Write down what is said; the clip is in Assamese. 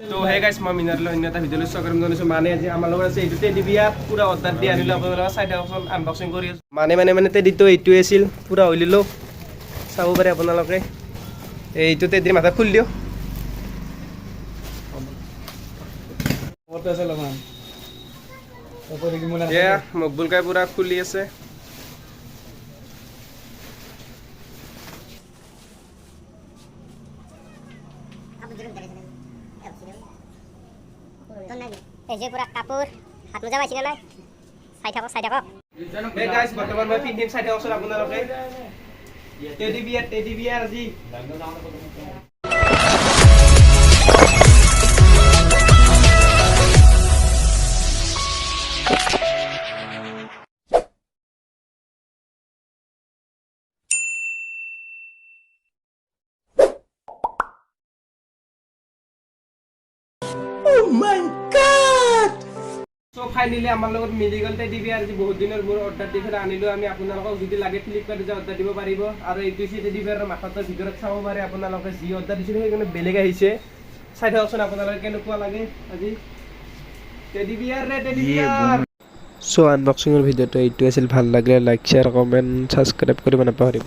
তো হে গাইছ, মই মিনাৰলৈ অন্য এটা ভিডিঅ'লৈ স্বাগতম জনাইছোঁ। মানে আজি আমাৰ লগত আছে এইটো টেডি বিয়াৰ, পূৰা অৰ্ডাৰ দি আনিলোঁ। আপোনালোকে চাই থাককচোন, আনবক্সিং কৰি আছোঁ। মানে মানে মানে টেডিটো এইটোৱে আছিল, পূৰা উলিলোঁ, চাব পাৰে আপোনালোকে। এইটো টেডিৰ মাথা খুলি দিওঁ। এয়া মকবুল কাই পূৰা খুলি আছে। এই যে পুৰা কাপোৰ, হাত মোজা পাইছে নে নাই? চাই থাকক, চাই থাকক। হে গাইছ, বৰ্তমান মই পিন্ধিম, চাই থাককচোন আপোনালোকে। টেডি বিয়াৰ, টেডি বিয়াৰ আজি। চ' ফাইনেলি আমাৰ লগত মিলি গ'ল টেডি বিয়াৰ। আজি বহুত দিনৰ মোৰ অৰ্ডাৰ দি পেলাই আনিলোঁ আমি। আপোনালোকক যদি লাগে, ফ্লিপকাৰ্টত যাই অৰ্ডাৰ দিব পাৰিব। আৰু এইটো হৈছে টেডি বিয়াৰৰ মাথাটোৰ, ভিতৰত চাব পাৰে আপোনালোকে। যি অৰ্ডাৰ দিছিলে, সেইকাৰণে বেলেগ আহিছে। চাই থাককচোন আপোনালোকে, কেনেকুৱা লাগে আজি টেডি বিয়াৰ ৰে টেডি বিয়াৰ। চ' আনবক্সিঙৰ ভিডিঅ'টো এইটো আছিল। ভাল লাগিলে লাইক, শ্বেয়াৰ, কমেণ্ট, ছাবস্ক্ৰাইব কৰিব নাপাহৰিব।